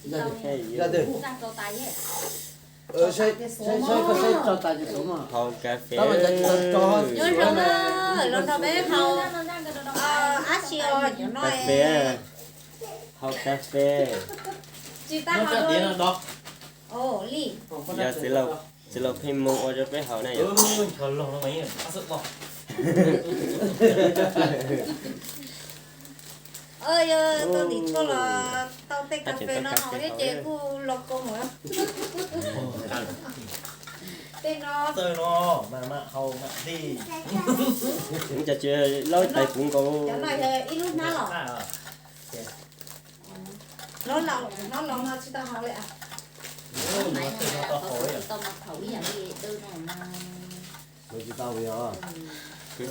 Hau kas fes, los nrog peb haus ab tsi os, cov no kas fes, haus kas fes. Tsis tas haus li. Yog txiv laus pheej moo ua rau peb haus na yom. Yog tau ntim tshuaj los tau tej kas fes no haus thiab ces kuj los koo lawm. Tej no txawj no, mas mam haus mam dig. Ua cas tsis laub tais puv nkaus. Cov no yog ib lub hnab los. Hnab laus no tsis tau haus li. Tsis tau li os. Ib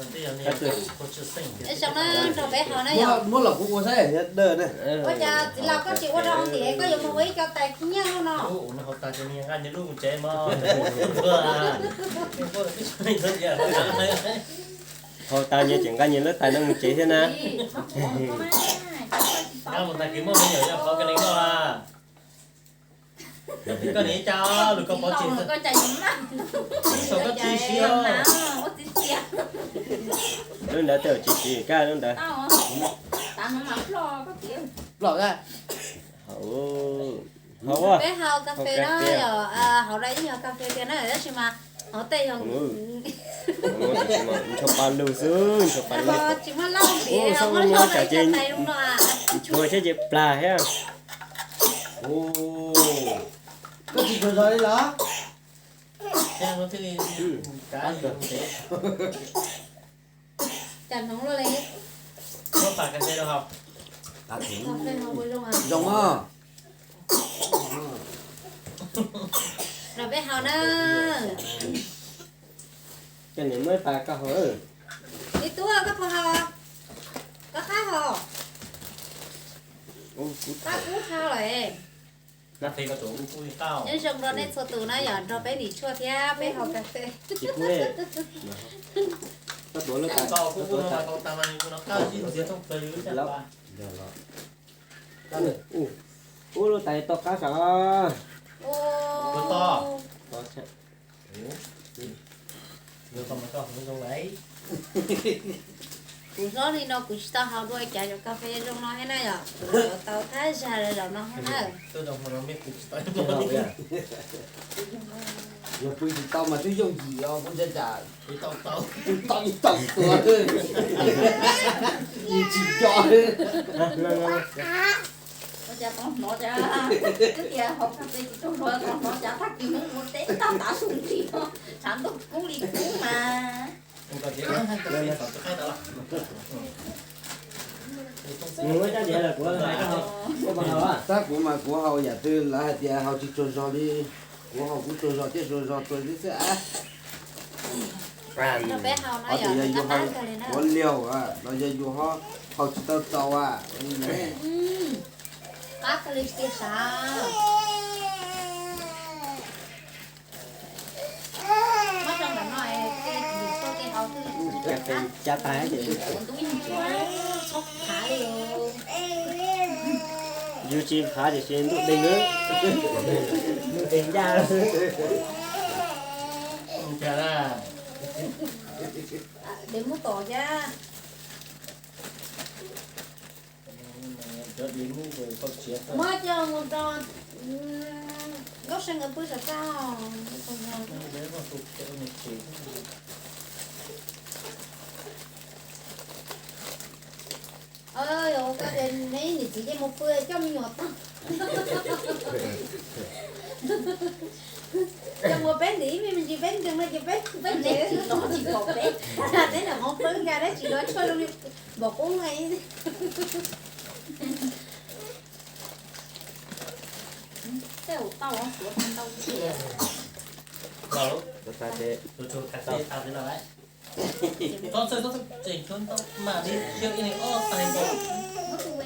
xyoo na nrog peb haus na yom. Muab los kuv ua saib yog dawb na. Ua cas txiv laus koj tsis ua rau hauv ntiav, koj yuav mus ua ib co tais nyiaj loj no. Haus tas nyias tseem nqa nyias lub tais no mus tsev thiab na. Koj mus tag kis muaj me nyuam yog qhov ka neeg noj a. Koj niam ib co lus koj pov tseg, ib saum koj tsis siv. Lub ntawd tej zaum tsis siv, kab lub ntawd. Ploj a. Peb haus kas fes no yog haus da ib yog kas fes tiag na, tab sis mas haus tej yog ntshaw pa lug xwb, ntshaw pa lug. Tsis muaj lauj npiav, muab tsam ces ntshaw thiab ces plag thiab. Koj tsis tsuas zog li los? Cas hnoov luaj li. Zoo os. Los peb haus na. Koj niam muab ib pas koj haus. Ib tug koj puas haus? Koj qab haus. Koj kub haus lawm. Nyob zoo rau nej txhua tus na yom, nrog peb ntim tshuaj thiab peb haus kas fes. Ub, lub tais toj qab sav. Kuv hlob li no kuv tsis tau haus dua cas cov kas fes zoo no thiab na yom, kuv yuav tau thab zag zaum no thiab na. Yog pw tsis tau mas twb yooj yim os, kuv ntshai tsam pw tau ib tog tuag, tsis nco. Ua cas tau hnov cas, twb tias haus kas fes tsis tsaug zog, tau hnov cas tag kis Hmoob mus teb tag tav su nti no, tshav ntuj kub li kub mas. Tab kuv mas kuv haus yam twg lawv hais tias haus tsis tsaug zog li, kuv haus kuv tsaug zog thiab tsaug zog rau xwb xwb a. Qhov tias yog yus haus quav liaus los yog yus haus tsis tau txaus a. Qab kawg li tiag sav. Muab rau ntawm no, cab tas ces ntub yeej tsis muaj txhob phav li. Yus tsis phav tiam sis ntuj deeg, ntuj deeg ncaj. Dev muab tom thiab. Muab coj mus rau Nkauj See nkawd pw saum txaj. Yog koj tias neb niam txiv yeej mus pw coj me nyuam tag. Ces mus peb ntim ib me ntsis peb nkees no ces peb peb nkees tsis los tsis pom peb. Neb niam hmoov pw nkag dab tsis los tshuaj zoo li npom qub nqi. Tej zaum tau suav tau ntau tiag.